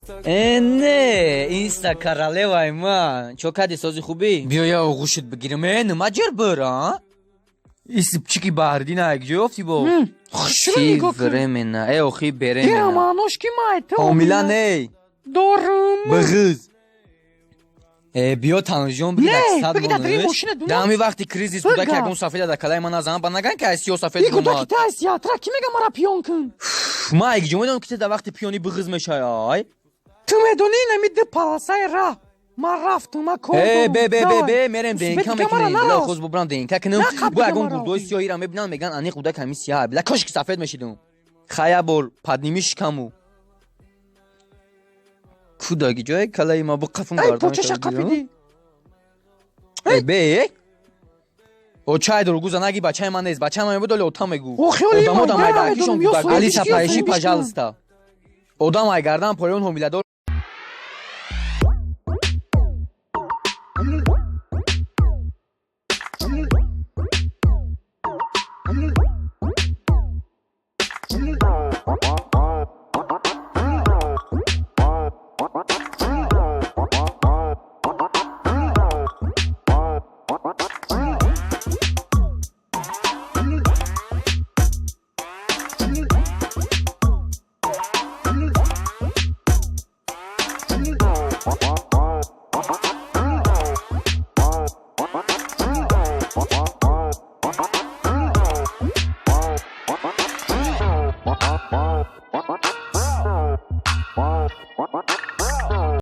Э, не, инста королеваи ман, чо кади, сози, хубӣ? Биё, я оғӯшат бигирам. Э, нима ҷир бир, а? Исипчики баҳрдина якҷо ёфтӣ бо? Хушрӯ нигоҳ кун. Времена, э, охи, Ира беремена. Маънош ки май ту Ҳомила не. Дорум. Бигиз. Э, биё, танжон биги. Не, Дар биги, дар дари мониш. мошина думон. Дар ҳами вақти кризис буда ки Бига. ягон сафеда дар калаи ман назанам, ба наган ки аз сиё сафед И гудаки омад. та сиятра ки мега мара пиён кун. Ман якҷо медонам, ки ту дар вақти пиёнӣ бигиз мешавай. Ту медонӣ, инами ду полосаи раҳ ман рафтум, ман кор Э, дорум. бе, бе, бе. Давай. Бе, мерем, Бе, ДНК дига мара мекунем. Била, нарас. хоз бубрам, ДНК кунем. На, қаб Бо дига ягон мара гурдои охи. сиёҳиро мебинан, меган, аниқ гудак ҳами сиёҳ. Била, кош ки сафед мешидум. Хая бор подними шикаму. Кудаги ҷое калаи ма бу қафум Ай, гардан. почаша қапидӣ. Э, бе, очай дургуза наги, бачаи ман нест, бачаи ман мебуд, оли ота мегу. О, хиёли Одамо ман, да я майдакишон намедонам, ё кудак. соҳибиш, Алиса, ё поищи, соҳибиш. пожалуйста. Одам ай гардан поён ҳомиладор.